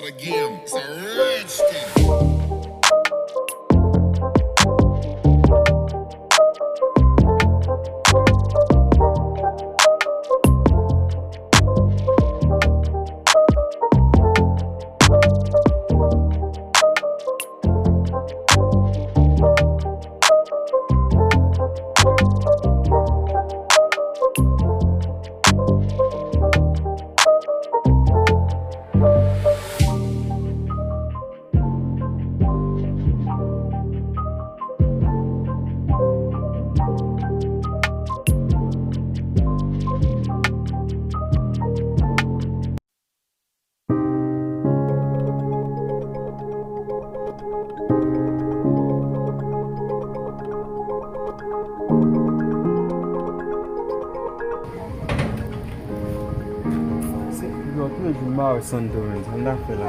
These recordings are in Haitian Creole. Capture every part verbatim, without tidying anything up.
Again, it's a rich thing. Se, yo, tou jou m pa wè Santo, men, sa m ta fè la.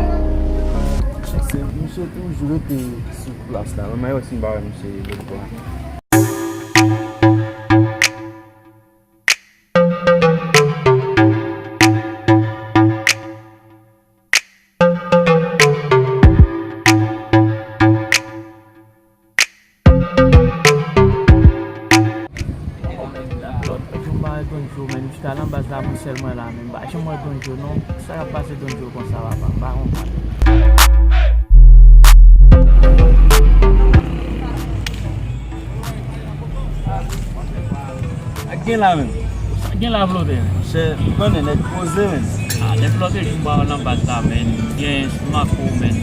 Se, misye toujou rete sou plas la. Mwen, mwen, si m pa wè misye lòt bò a. Lòt jou m pa wè Don Joe, men m chita nan baz la, mwen sèl mwen la, men m pa janm wè Don Joe, non. Sa k ap pase Don Joe konsa, papa? M pa konprann. Sa k gen la menm? Sa k gen la, Flòte? Monchè, ou konnen nèg poze, menn. Ah, depi lòt jou m pa wè nan baz la, menn. Gen Marco, menn.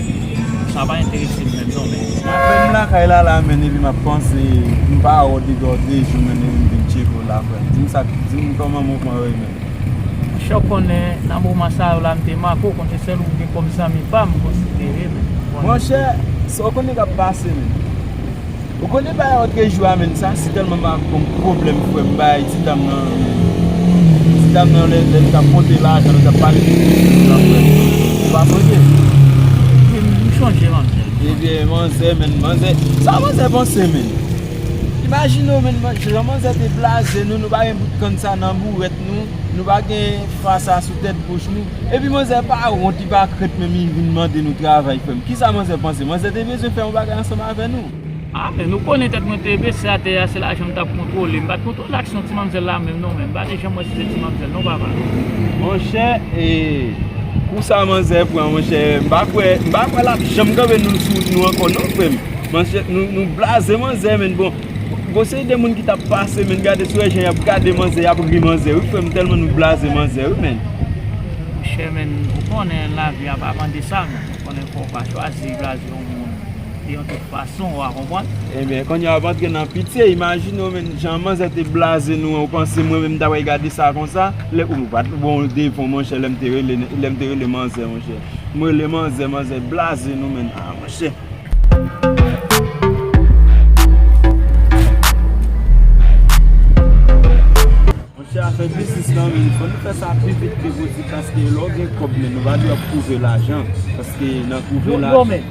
Sa pa enterese m menm non, menn. M ap menm lakay la, la, menn, epi m ap panse, m pa wè w depi yon de jou, menn, epi m vin tcheke w la, frè m. Di m sa, di m kòman mouvman yo ye, menn. Monchè, w konnen, nan moman sa yo la, m te make w, konn se sèl ou m gen kòm zanmi pa m, m konsidere, menn. Monchè, sa w konnen k ap pase, menn. Ou konnen bagay lòt jou a, menn, sa si tèlman m ap ban m pwoblèm, frè m, bay ti dam nan, ti dam nan, lè, lè m t ap pote lajan, nou t ap pale de biznis la, frè m. Ou pa sonje? Wi, m, m chonje, manzè. Ebyen, manzè, menn, manzè, sa manzè panse, menn? Imajine w, menn, man-, jan manzè te blaze nou, nou pa gen bout kann sa nan bourèt nou, nou pa gen fa sa sou tèt bouch nou. Epi manzè pa wont, li pa krent menm, li vin mande nou travay, frè m. Kisa manzè panse? Manzè te bezwen fè yon bagay ansanm avè nou. Ah, men nou konnen tèt mwen te bese atè a, se lajan m t ap kontwole. M pa t kontwole aksyon ti manmzèl la menm non, men m pa t janm wè si se ti manmzèl non, papa. Monchè, e, kou sa manzè pran, monchè, m pa kwè, m pa kwè l ap janm kanpe nou sou nou ankò non, frè m. Manzè, nou, nou blaze manzè, menn. Bon, gon seri de moun ki t ap pase, menn, gade sou jan y ap gade manzè, y ap ri manzè, wi, frè m, tèlman nou blaze manzè, wi, menn. Monchè, menn, ou konnen lavi a pa mande sa, menn. Ou konnen fò w pa chwazi blaze yon moun de yon tout fason, w a konprann? Ebyen, kounye a w ap antre nan pitye. Imajine w, menn, jan manzè te blaze nou an, ou panse mwen menm m ta pral gade sa konsa? Lè ou pa t bon devan, monchè, lè m te rele, lè m te rele manzè, monchè. M rele manzè, manzè blaze nou, menn. Ah, monchè. Monchè, afè biznis lan, men fò nou fè sa pi vit ke posib, paske lè w gen kòb, men nou pa dwe ap kouve lajan, paske nan kouve lajan. Yo, yo, men,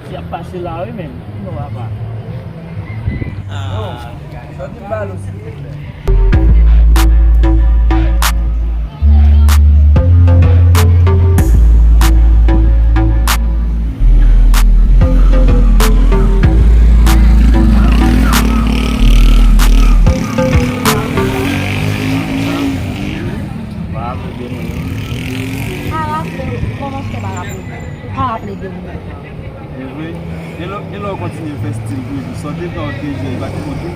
sa ap pase la, wi, men. Non, papa. Ah. Sa w di m ba nou, silvouplè? Pa raple de mwen non. Pa raple, kòman se pa raple? Pa raple de mwen. E vre? E lè, e lè w kontinye fè stil toujou, sa w te fè w te jèn, pa t konte?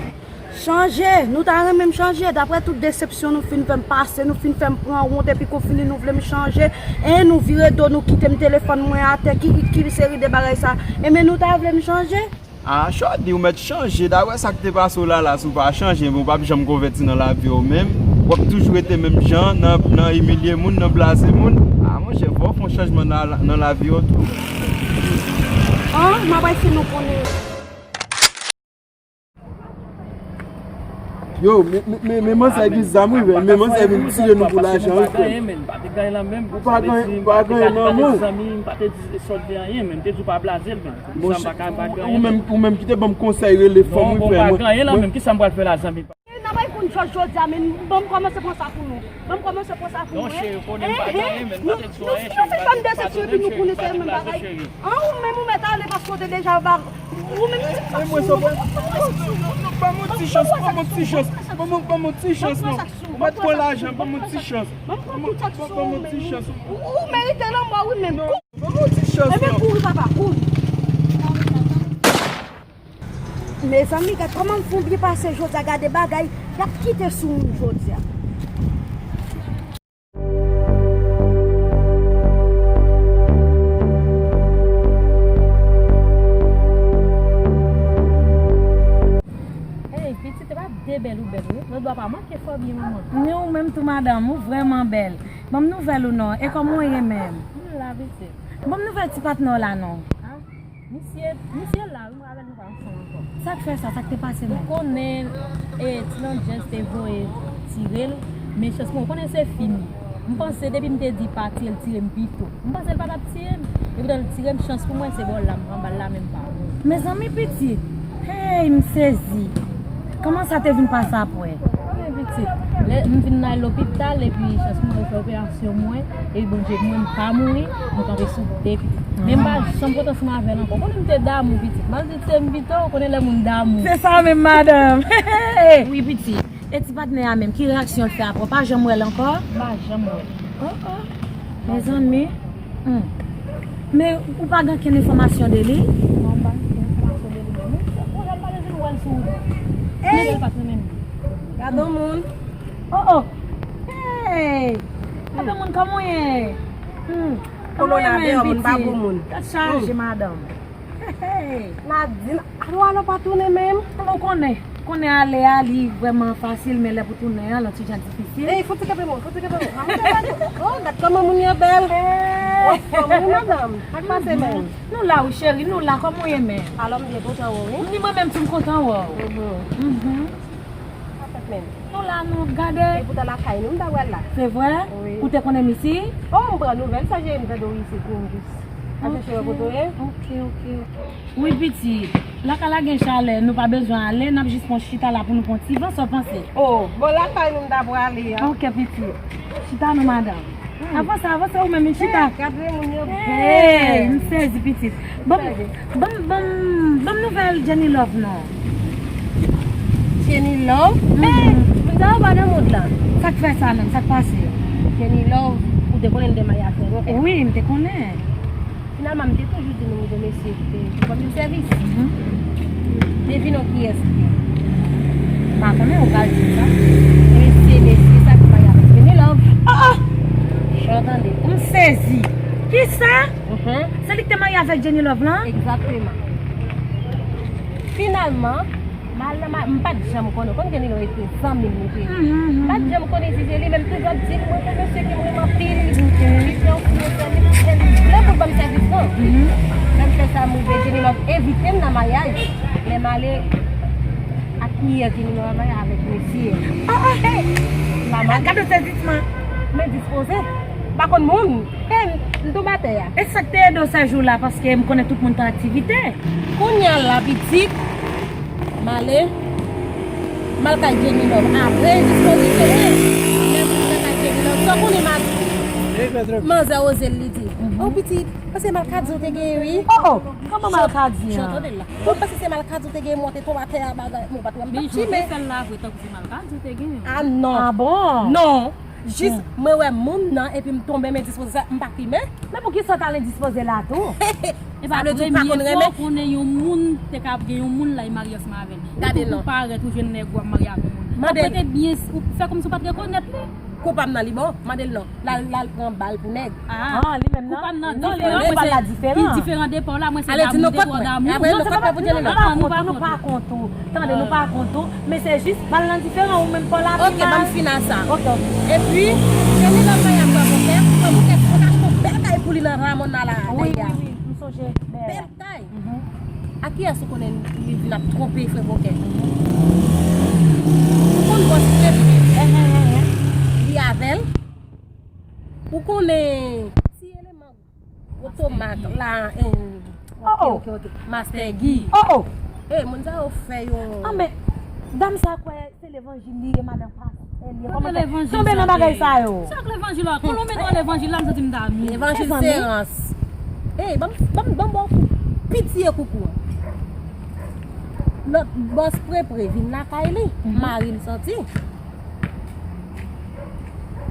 Chanje! Nou ta renmen m chanje. Daprè tout desepsyon nou fin fè m pase, nou fin fè m pran wont, epi kou fini nou vle m chanje. E nou vire do, nou kite m telefòn mwen atè, ki, ki seri de bagay sa? Enben nou ta vle m chanje? Ah, Shordy, ou mèt chanje. Daprè sa k te pase w la, la, si w pa chanje, men w p ap janm konvèti nan lavi w menm. W ap toujou rete menm jan, nan, nan imilye moun, nan blaze moun. Ah, monchè, fò w fè yon chanjman nan, nan lavi w tou. An, m ap fè nou konnen. Yo, men, men, men, men manzè gen zam wi, men manzè vin tiye nou pou lajan wi, frè m. Ou pa gen, ou pa gen nan men w. Sòt de anyen, men m te di w pa blaze l, men. Monchè, ou menm, ou menm ki te ban m konsèy rele fanm wi, frè mwen. Non, bon, pa gen anyen la, men kisa m pral fè la, zanmi? N ap bay pou n Jodi a, men ban m kòmanse pran sa pou nou. Ban m kòmanse pran sa pou nou, wi. Non, cheri, ou konnen m pa gen anyen, men m pa te di w anyen, cheri. Nou fin fè m desepsyon, epi nou konnen se menm bagay. An, ou menm ou mèt ale paske w te deja ba. Ou menm ti. E mwen sa, ban m ti chans, ban m ti chans, ban m ti chans, non. Ou mèt pran lajan, ban m ti chans. Ban m pran tout sa ki sou ou, men. Ou, ou merite lanmò, wi, men. Ban m ti chans, non. Ebyen, kouri, papa, kouri. Mezanmi, gad kòman m fè yon byen pase jodi a, gade bagay y ap kite sou moun jodi a. Hey, pitit, e pa de bèl ou bèl, wi. Lòt bò pa manke fò byen, manman. Men ou menm tou, madanm, ou vrèman bèl. Ban m nouvèl ou non, e kòman w ye menm? M la, pitit. Ban m nouvèl ti patnè w la non. Ah, misye, misye la, wi, m rapèl nou pa ansanm ankò. Sa k fè sa? Sa k te pase menm? Ou konnen, e, ti Landjèz te voye tire l, men chans mwen, ou konnen se fi m ye. M panse depi m te di pa tire l, tire m pito. M panse l pa t ap tire m. Epoutan l tire m, chans pou mwen, se bò la m pran bal la, men m pa mouri. Mezanmi pitit, hey, m sezi. Kòman sa te vin pase apre? Ebyen, pitit, lè m vin nan lopital, epi chans mwen, yo fè operasyon mwen, epi Bondye di mwen m pa mouri, m kanpe sou de pye. Men m pa janm kontan ansanm avè l ankò. Ou konnen m te damou, pitit. Malgre se m pito, ou konnen lè moun damou. Se sa menm, madanm. Wi, pitit. E ti patnè a menm, ki reyaksyon l fè apre? Ou pa janm wè l ankò? M pa janm wè l. Oh, oh. Mezanmi. Hmm. Men ou pa gen okenn enfòmasyon de li? Non, m pa gen okenn enfòmasyon de li menm. Wi, se pwojè l pa bezwen wè l sou wout. Ey! Pwojè l pa t renmen m. Gade yon moun. Oh, oh. Hey! Gade yon moun, kòman w ye? Hmm. Kòman w ye menm, pitit? Tèt chaje, madanm. Hey, hey. Nadine, alò, alò pa tounen menm. Ou konnen, konnen ale a, li vrèman fasil, men lè pou tounen an, l on ti jan difisil. Ey, fouti kenbe mwen, fouti kenbe mwen. Maman, oh, gad kòman moun yo bèl. Hey. Oh, fanm, wi, madanm. Sa k pase menm? Nou la, wi, cheri, nou la, kòman w ye menm? Alò, m byen kontan wè w, wi. Ni mwen menm tou, m kontan wè w. Mhm. Mhm. Sa fèt menm? Nou la, nou ap gade. Epoutan lakay nou m ta pral la. Se vre? Wi. Ou te konnen m isi? Oh, m pran nouvèl, sa je m tande w isi, kou m jis. Al chèche wè kote w ye. Ok, ok, ok. Wi, pitit. Lakay la gen chalè, nou pa bezwen ale, n ap jis pran chita la pou nou pran ti van, sa w panse? Oh, bò lakay nou m ta prale a. Ok, pitit. Chita non, madanm. Hmm. Avanse, avanse, ou menm, chita. Hey, gade moun yo bèl. Hey, m sezi, pitit. Ban m, ban m, ban m, ban m nouvèl Jenny Love non. Jenny Love? Mhm. Men, moun sa yo pa nan mond lan. Sa k fè sa menm? Sa k pase? Jenny Love, ou te konnen l te marye avèk yon pè. Wi, m te konnen. Finalman, m te toujou di nou, mesye, e, pou ban m yon sèvis. Mhm. Devine kiyès li ye. M pa konnen, ou pral di m sa. Mesye, mesye sa ki marye avèk Jenny Love. Oh, oh! Jan w tande. M sezi. Kisa? Mhm. Se li ki te marye avèk Jenny Love lan? Egzakteman. Finalman, m al nan ma-, m pa t janm konnen. Ou konn Jenny Love rete zanmi m li te ye. Mhm, mhm. M pa t janm konnen si se li, men m toujou ap di l, mwen, se yon mesye ke m renmen anpil. Ok. Li fè yon ti mesye, li, li vle pou l ban m sèvis lan. Mhm. Lè m fè sa, m rive, Jenny Love envite m nan maryaj. Lè m ale, ak kiyès Jenny Love al marye? Avèk mesye. Ah, ah. Hey! Laman. Gade sezisman. Men dispoze. M pa konn moun. Hey, m tonbe atè a. E sa k te ede w sèjou la, paske m konnen tout moun te an aktivite. Kounye a la, pitit, m ale, m al kay Jenny Love. Apre, dispozisyon mwen, lè m rive kay Jenny Love, sa w konnen, manzè Rosel li di, "Oh, pitit, paske malkadi w te genyen, wi." Oh, oh, kòman malkadi an? Jan tande l la. Bon, paske se malkadi w te genyen, mwen te tonbe atè a, bagay, mwen pa t wè m t ap chime. Men jan w te fè l la vre, tankou se malkadi w te genyen. Ah, non. Ah bon? Non. Jis mwen wè moun nan, epi m tonbe, m endispoze, sa, m pa chime. Men poukisa w t al endispoze la tou? Sa vle di w pa konn renmen? E pa premye fwa w konnen yon moun te ka gen yon moun la, li marye ansanm avè l. Gade non. Ou tou pou parèt, ou jwenn nèg ou ap marye ak yon moun. Mande l. Ou prete byen, ou fè kòmsi w pa t rekonèt li. Koupab nan li bon, mande l non. L al, l al pran bal pou nèg. Ah, li menm nan? Koupab nan diferan, mwen se, li diferan de pa w la, mwen se damou, de twò damou. Ale di nou kot mwen. Apre nou kot mwen pou Jenny Love. Non, se pa, nou pa kont ou. Tande, nou pa kont ou. Men se jis bal lan diferan, ou menm pa w la pi mal. Ok, ban m fin a sa. Ok, ok. Epi, Jenny Love la, y ap wè Bokè, pran Bokè, pou n achte yon bèl kay pou li nan Ramona la, wi, wi, wi, m sonje. Bèl kay. Mhm. A kiyès ou konnen li vin ap twonpe frè Bokè? Ou konn bòs Flev li avè l? Ou konnen ti eleman gwo tomat la, eh, ok, ok, ok. Master Guy. Oh, oh. Eh, moun sa yo fè yon... Ah, men Dam sa kwè se levanjil li ye, madan pastè li ye. Kòman fè tonbe nan bagay sa yo? Sa k levanjil la? Kon nou met nan levanjil la, m santi m ta mye. Levanjil se rans. Ey, ban m, ban m, ban m ba w kou. Piti e koukou an. Lòt bòs prepre vin lakay li. Mari l soti.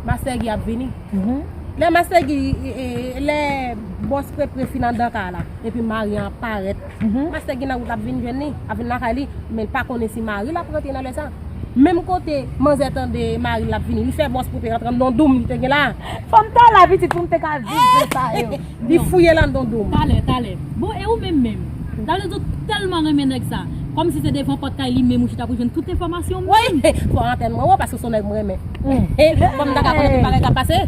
Mastè Gi ap vini. Lè Mastè Gi, e, e, lè bòs prepre fin anndan kay la, epi mari an ap parèt. Mastè Gi nan wout l ap vin jwenn li, ap vin lakay li, men l pa konnen si mari l ap rantre nan lè sa. Menm kote manzè tande mari l ap vini, li fè bòs prepre rantre anndan doum li te gen la. Fò m ta la pitit pou m te ka viv de sa yo. Li fouye l anndan doum. Talè, talè. Bon, e ou menm menm? Talè ou tèlman renmen nèg sa. Kòmsi se devan pòt kay li menm ou chita pou jwenn tout enfòmasyon menm. Wi, fò antèn mwen wo paske se yon nèg m renmen. Fò m ta ka konnen tout bagay k ap pase.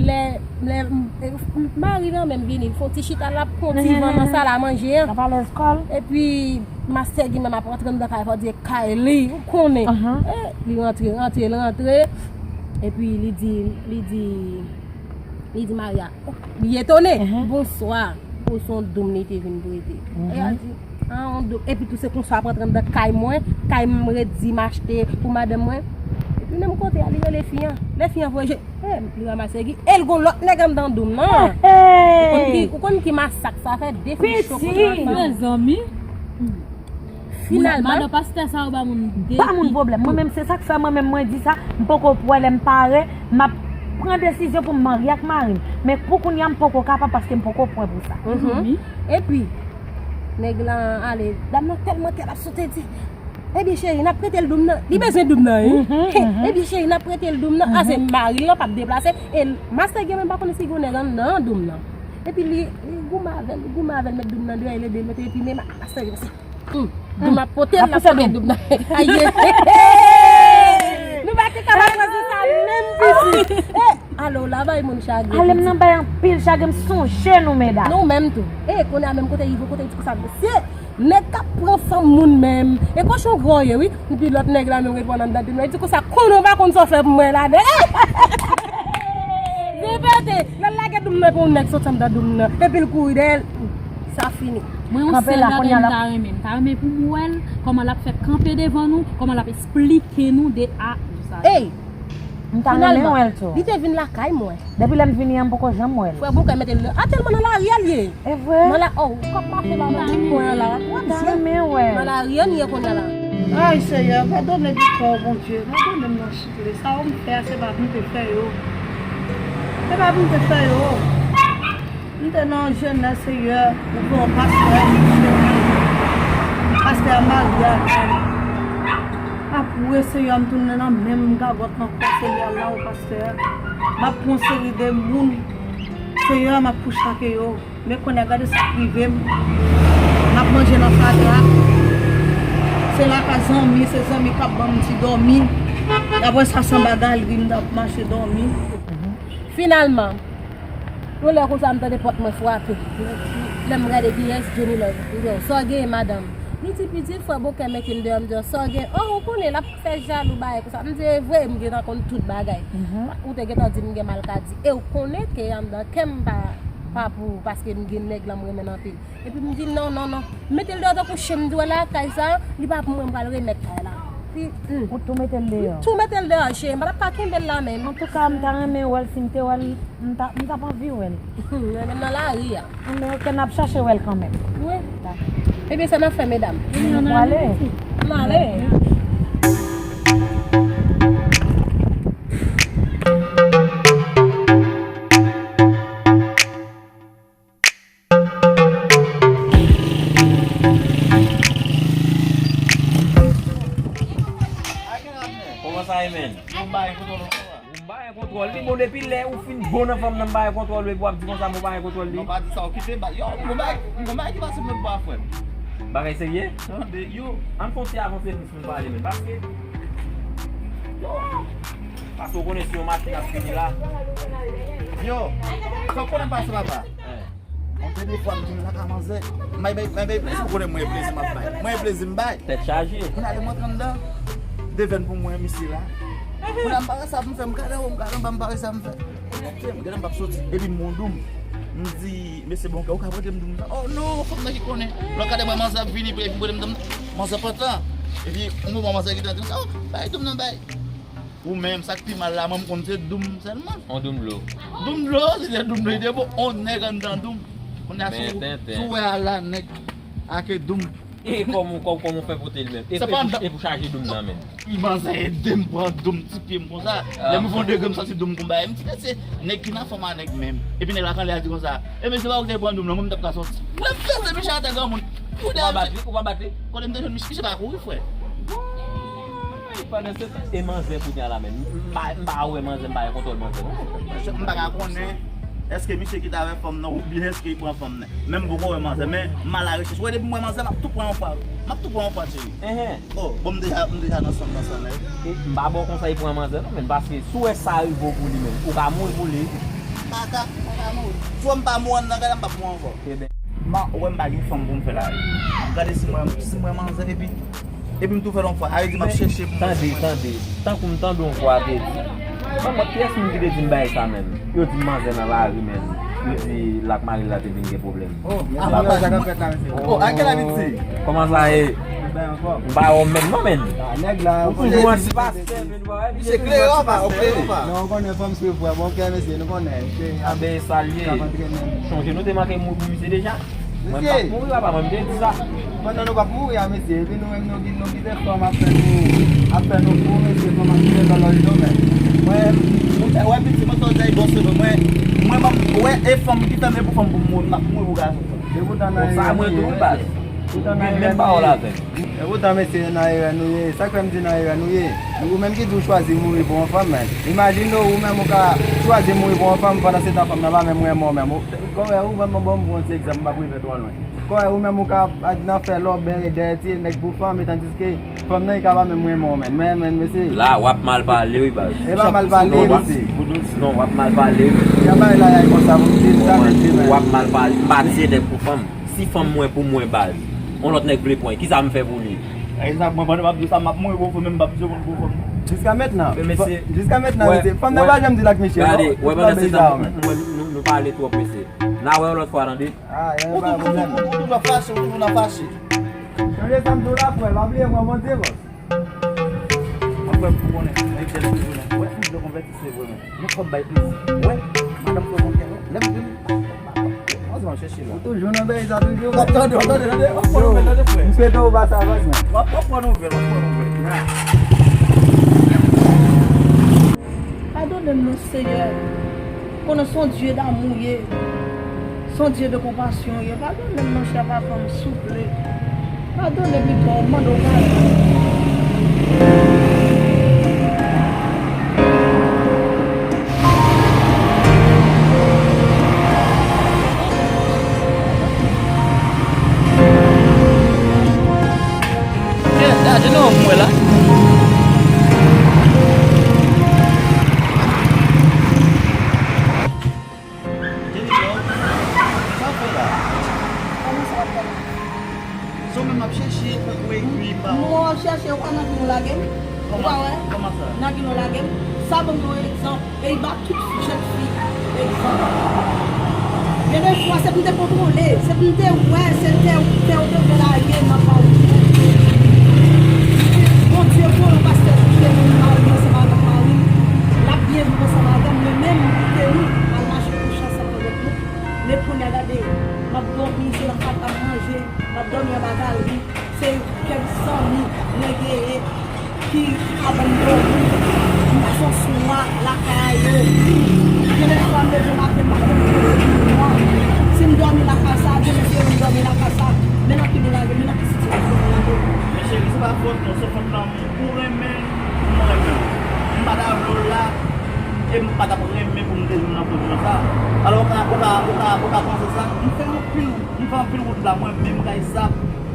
Lè, lè, m, m, mari l menm vini, l fè yon ti chita, l ap pran ti van nan sal a manje an. L ap alèz kò l. Epi, mastè Gi menm ap rantre anndan kay, fò di kay li, ou konnen. Eh, li rantre, rantre, l rantre. Epi, li di, li di, li di Maria, li etone. Bonswa. Pou se yon doum li te vin prete. E a di, ah, yon doum. Epi tou se konsa ap rantre anndan kay mwen, kay m redi m achte pou madanm mwen. Epi menm kote a, li rele fi an. Lè fi an voye je, eh, li ranmase Gi. E l gon lòt nèg anndan doum nan. Ou konn ki, ou konn ki masak sa fè, de fi cho konn ansanm. Mezanmi. Finalman. Madan pastè sa yo ba moun de... Ba moun pwoblèm. Mwen menm, se sa k fè mwen menm mwen di sa, m poko prè, lè m pare, m ap pran desizyon pou m marye ak mari m. Men pou kounye a, m poko kapab paske m poko prè pou sa. Epi, nèg la ale, dam nan tèlman kè l ap sote di, ebyen cheri, n ap prete l doum nan. Li bezwen doum nan, wi. Ebyen cheri, n ap prete l doum nan. A, se mari l lan p ap deplase. E mastè Gi menm pa konnen si gon nèg anndan doum nan. Epi li, li goumen avè l, li goumen avè l, met doum nan deyò, li ede l mete, epi men mastè Gi konsa. Hmm. Doum ap pote l, l ap pote doum nan. Aye. Nou pa te ka pa pran sou sa menm piti. Eh, ale w la bay moun chagren. Ale m nan bay anpil chagren, m sonje nou, medam. Nou menm tou. Eh, kounye a menm kote rive, kote di konsa, mesye, nèg k ap pran fanm moun menm. E kochon gran w ye, wi. Epi lòt nèg la menm ret pran anndan doum nan. Li di konsa, konnen w pa konn sa w fè pou mwen la, nèg. Repete, lè l lage doum nan pou yon nèg soti anndan doum nan. Epi l kouri dèyè l. Sa fini. Mwen yon sèl bagay m ta renmen. M ta renmen pou m wè l, kòman l ap fè kanpe devan nou, kòman l ap esplike nou de A a Z. Ey! M ta renmen wè l tou. Li te vin lakay mwen. Depi lè m vini an, m poko janm wè l. Frè Bokè mete l a tèlman nan lari a l ye. E vre? Nan la, oh, ou k ap mache la nan ti kwen an la. W ap jwenn. M ta renmen wè. Nan lari a n ye kounye a la. Ay, Seyè, padone viktim, Bondye. Padone m nan chit li. Sa yo m fè a, se pa pou m te fè yo. Se pa pou m te fè yo. M te nan jennès, Seyè, ou fè yon pastè, pastè a marye avè m. Apre, Seyè, m tounen nan menm gagòt ankò, Seyè, la, o pastè. M ap pran yon seri de moun, Seyè, m ap pousake yo. Men kounye a, gade sa k rive m. M ap manje nan fatra. Se lakay zanmi, se zanmi k ap ban m ti dòmi. Apre sa, san bagay, ri m t ap mache dòmi. Finalman, yon lè konsa, m tande pòt mwen frape. Lè m gade kiyès, Johnny Love. Li di, sa w genyen, madanm? Li di, pitit, frè Bokè mete m deyò. M di, sa w genyen? Oh, ou konnen, l ap fè jalou, bagay konsa. M di, e vre, m gentan konn tout bagay. Ou te gentan di m gen malkadi. E ou konnen ke anndan kè m pa, pa pou ou, paske m gen nèg la m renmen anpil. Epi m di, non, non, non. M mete l deyò tankou chen, m di, wè lakay sa, li pa pou mwen, m pral remèt kay la. Pi, hmm. Ou tou mete l deyò? M tou mete l deyò, cheri. M pa t ap ka kenbe l la menm. Antouka, m ta renmen wè l, si m te wè l, m ta, m t ap anvi wè l. Men nan lari a. Men oke, n ap chache wè l kanmenm. Wi. Ebyen, sa n ap fè, medam? Nou prale. N ale. Kòman sa ye, menn? Ou m pa gen kontwòl ankò a. Ou m pa gen kontwòl li. Bon, depi lè ou fin bon nan fanm nan, m pa gen kontwòl li, epi w ap di konsa, m pa gen kontwòl li. Non, pa di sa, okipe m, yo, m gon bagay, m gon bagay ki pase m lòt bò a, frè m. Bagay serye? Tande, yo. Ann fè yon ti avanse plis pou n pale, menn, paske, yo, paske w konnen si yon maten n ap fini la. Yo, sa w konnen pase, papa? Yon dènye fwa m vin lakay manzè. M bay, bay, bay, bay plezi, ou konnen mwen plezi m ap bay. Mwen plezi m bay. Tèt chaje. Kounye a lè m antre anndan, devèn pou mwen, misye la. Kounye a m pa wè sa pou m fè, m gade anwo, m gade anba, m pa wè sa m fè. Kounye a m gade m p ap soti, epi m gon doum. M di, mesye bon kè, ou ka prete m doum sa? Oh non, fòk nèg ki konnen. Lè w gade mwen manzè ap vini, epi prete m doum. Manzè pantan. Epi, yon moman manzè ki tande, oh, bay doum nan, bay. Ou menm, sa k pi mal la, mwen, m konn se doum sèlman. On doum dlo. Doum dlo, se te doum dlo, li te bon, on nèg anndan doum. Kounye a, si w wè a la, nèg ake doum. E kòman, kòman, kòman w fè pote l menm? E, e pou, e pou chaje doum nan menm. Manzè ede m pran doum ti pye m konsa. Lè m fon degre m santi doum konba. M di, se nèg ki nan fòm a nèg menm. Epi nèg la kanpe a di konsa, e mesye pa ou ki te pran doum nan, mwen m t ap ka sòti. Mwen fè se Michel atè granmoun. Ou pa bat li, ou pa bat li. Kote m te jwenn Michel, Michel pa kouri, frè. Pandan se tan, e manzè kounye a la menm. M pa, m pa wè manzè, m pa gen kontwòl manzè non. M pa ka konnen èske misye kite avèk fanm nan oubyen èske li pran fanm nan. Men m poko wè manzè, men m al a rechèch. Wè depi m wè manzè, m ap tou pran yon fwa. M ap tou pran yon fwa, cheri. Enhen. Oh, bon, m deja, m deja nan sanm nan san nèg. E, m pa ba w konsèy pran manzè non, men paske si w wè sa rive w pou li menm, ou ka mouri pou li. M pa ka, m pa ka mouri. Swa m pa mouri anndan kay la, m p ap mouri ankò. Eben. M pa, ou wè m pa gen fanm pou m fè la. Gade si mwen, si mwen manzè epi, epi m tou fè l yon fwa. A vle di m ap chèche pou mwen. Tande, tande. Tankou m tande yon vwa te di. Ban mwen, kiyès moun ki te di m bagay sa menm? Yo di m manzè nan lari menm. Yo di l ak mari l la te vin gen pwoblèm. Oh, mesye, yo, sa k ap fèt la, mesye? Oh, a kèl Ayiti? Kòman sa ye? M pa wè w menm non, menn. Ou toujou anti pastè, menn. Misye klere, papa, ou klere. Non, ou konnen fanm se vwa, bon kè, mesye, nou konnen. Anben, sa l ye. Chonje nou te manke mouri pou misye deja. Mwen p ap mouri, papa, mwen m te di sa. Pandan nou p ap mouri a, mesye, epi nou menm nou ki, nou kite fanm ap fè nou, ap fè nou fou, mesye, fanm ap kite lòlòj nou, men. Mwen, ou fè, wè, piti, mwen, sa w di a, bon, se vre, mwen, mwen, mwen, wè, e fanm ki fè m, e pou fanm pou m mouri, m ap mouri pou gason. E poutan nan erè nou ye, mesye. Ou gen menm pawòl avè m. E poutan, mesye, nan erè nou ye. Sa k fè m di nan erè nou ye? Ou menm ki di w chwazi mouri pou yon fanm, men. Imajine w, ou menm ou ka chwazi mouri pou yon fanm, pandan se tan fanm nan pa menm renmen w menm. Ou, kòrèk, ou menm, bon, m pran yon ti egzanp, m p ap rive twò lwen. Kòrèk, ou menm ou ka nan fè lòbèy dèyè ti nèg pou fanm, e tandiske fanm nan li ka pa menm renmen w, men. Men, men, mesye. La, w ap mal pale, wi, baz. E pa mal pale, mesye. Non, w ap mal pale, wi. Jan bagay la ye konsa, pou m di l sa, mesye, men. W ap mal pale. M pa tiye nèg pou fanm. Si fanm mwen pou mwen, baz, yon lòt nèg vle pran, kisa m fè pou li? Egzak, mwen, pandan m ap di sa, m ap mouri pou fanm, men m p ap di pou fanm. Jiska mentnan, jiska mentnan, mesye, fanm nan pa janm di l ak Michel, non. Gade, wè, pandan se tan, mwen, nou, nou pale twòp, mesye. N a wè yon lòt fwa, tande. Ah, e pa pwoblèm. Ou toujou ap fache, ou toujou nan fache. Chanje sa m di w la, frè, pa bliye pran Bondye, bòs. Mwen kwè pou konnen, men jèn toujou nan. Wè, m vle konvèti, se vre, men. Nou fò bay plezi. Wè, madanm fè bon kè, wè. Lè m vini, mwen di m ap chèche la. Ou toujou nan bagay sa toujou, w ap tande, w ap tande, tande, w ap pran nouvèl, tande, frè. M swete w pase avans, men. W ap, w ap pran nouvèl, w ap pran nouvèl. Padone m non, Seyè. Konnen se yon Dye damou ye. Se yon Dye de konpasyon ye. Padone m, monchè, papa m, souple. Padone pito, m mande w padon. Gade non, m wè la. Jennifer, sa w fè la? Kòman sa w ap fè la? Se w menm m ap chèche pou, pou ekri pa w. Mwen w ap chèche, ou pa nan ki nou lage m? Ou pa wè? Kòman sa? Nan ki nou lage m? Sa ban m yon egzanp. E li ba tout jèn fi egzanp. Gen de fwa, se pou m te kontwole, se pou m te wè, se te, te w te vle lage nan pa w. Bondye, pou yon pastè ki te vin marye ansanm avèk mari l, l ap byen viv ansanm avè m, men menm m kite nou al mache kouche ansanm avèk nou. Men kounye a gade, m ap dòmi, se nan kaka m manje, m ap dòmi anba gari, se kèk zanmi mwen genyen ki ka ban m dòmi, m pa fè swa lakay yo. Gen de fwa m leve maten, m pa konn kote pou m dòmi. Si m dòmi lakay sa, demen se yo m dòmi lakay sa. Men nan ki nou lage, men nan ki sitiyasyon nou lage. Men cheri, se pa fòt nou, se fòt lanmou. Ou renmen l, mwen renmen l. M pa ta vle w la, e m pa t ap renmen pou m te jwenn nan pozisyon sa. Alò, ou ka, ou ka, ou ka, ou ka panse sa? M fè anpil, m fè anpil wout la, mwen menm kay sa,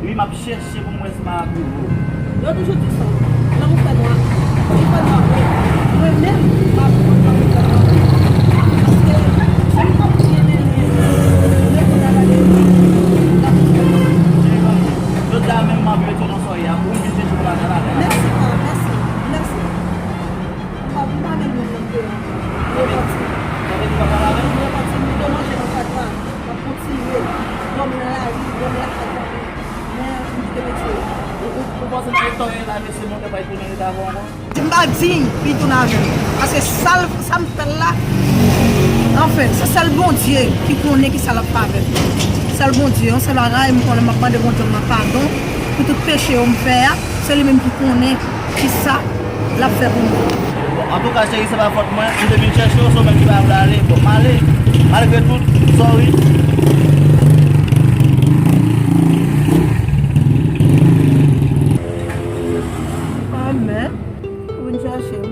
wi, m ap chèche pou m wè si m a rive. Yo toujou di sa, lanmou fè nwa. Li fè nwa vre. Mwen menm, m ap kontan pou fè nwa vre. Paske, si m kontinye renmen, mwen konn al ale, m ap fè nwa. Jodi a menm, m ap retounen. Soya, ou vin se chokolate la. Mèsi, pa, mèsi, mèsi. M pa, m pa menm menm nan devan. Mwen pati. Mwen pati, m te manje nan fatra. M ap kontinye dòmi nan lari, dòmi lakay fanmi. Men, m kite metye. Ou, ou, ou Panse nan eta w ye la, mesye, monte pa tounen eta avè w ankò. M pa diy pou l tounen avè m. Paske sa l, sa m fè l la, anfen, se sèl Bondye ki konnen ki sa l ap fè avè m. Sèl Bondye, yon sèl bagay, m konnen m ap mande Bondye m nan padon pou tout peche yo m fè a. Se li menm ki konnen ki sa l ap fè pou mwen. Bon, antouka, cheri, se pa fòt mwen. M te vin chèche w, se w menm ki pa vle ale. Bon, m ale. Malgre tout, sorry. Amèn. Ou vin chèche m.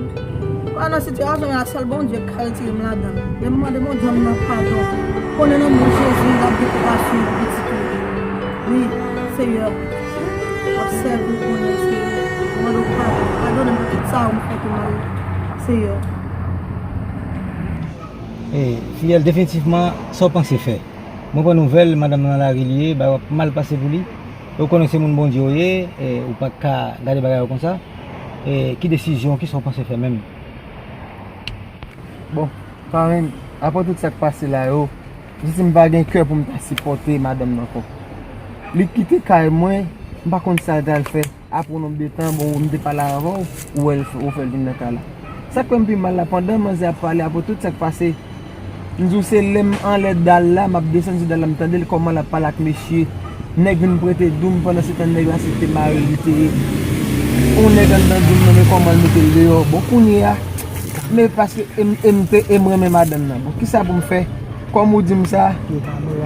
Mwen nan sitiyasyon sa, sèl Bondye k ka retire m ladan l. Lè m mande Bondye m nan padon, konnen nan non Jezi, l ap gen konpasyon pou pitit li. Wi, Seyè, m ap sèvi w konnen, Seyè. Mwen mande w padon. Padone m pou tout sa m fè ki mal, Seyè. E, Fiyèl, definitivman, sa w panse fè? Mwen pran nouvèl, madanm nan nan lari li ye, bagay ap mal pase pou li. E w konnen se moun Bondye w ye, e, ou pa ka gade bagay yo konsa. E, ki desizyon, kisa w panse fè menm? Bon, parenn, apre tout sa k pase la yo, m santi m pa gen kè pou m ta sipòte madanm nan ankò. Li kite kay mwen, m pa konn sa l t al fè. Apre yon nonb de tan, bon, m te pale avè w, ou wè l fè, ou fè l vin nan kay la. Sa k fè m pi mal la, pandan manzè ap pale, apre tout sa k pase, m di w se lè m anlè dal la, m ap desann sou dal la, m tande l kòman l ap pale ak mesye. Nèg vin prete dou m, pandan se tan nèg la se te mari l li te ye. Yon nèg anndan dou m nan, men kòman l mete l deyò. Bon, kounye a, men paske e m, e m te, e m renmen madanm nan. Bon, kisa pou m fè? Kòm ou di m sa,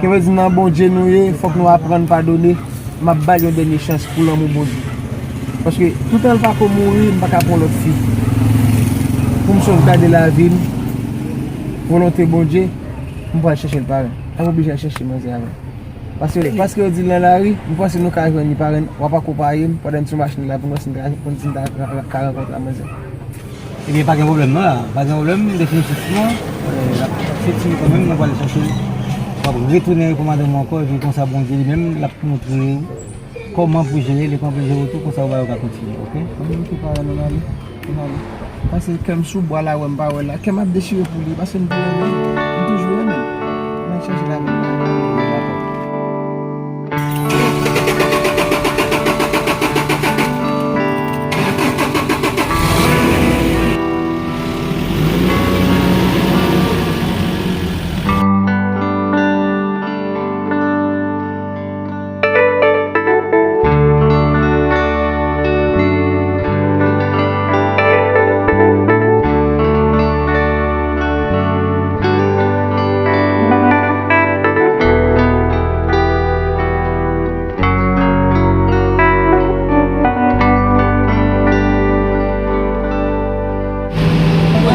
ki vle di nan Bondye nou ye, fòk nou aprann padone. M ap ba l yon dènye chans pou lanmou Bondye. Paske toutan l pa ko mouri, m pa ka pran lòt fi. Pou m sovgade lavi m, volonte Bondye, m pral chèche l parenn. M oblije al chèche manzè avè l. Paske, paske yo di l nan lari, m panse nou ka jwenn li parenn, w ap akonpaye m pandan m sou machin la pou m wè si m ka, si m ka, ka, ka rankontre ak manzè. Ebyen, pa gen pwoblèm non la, pa gen pwoblèm, definitivman, e, l ap, l ap fetire kanmenm, nou pral chache l. W ap retounen reponn madanm ou ankò, epi konsa Bondye li menm, l ap montre ou kòman pou jere li, kòman pou jere w tou, konsa ou bagay yo ka kontinye, oke? Mwen menm tou parenn, ann ale, ann ale. Pase kè m sou bwa la, wè m pa wè l la, kè m ap dechire pou li, paske m tou renmen l, m toujou renmen l. Ann al chache lavi nou, ann al dakò.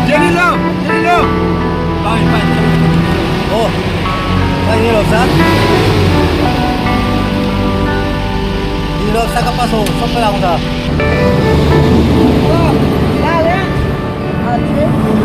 Jenny Love! Jenny Love! Pare, pare. Oh! Sa Jenny Love sa? Jenny Love, sa k ap pase w? Sa w fè la konsa? Oh! Pare! Adye!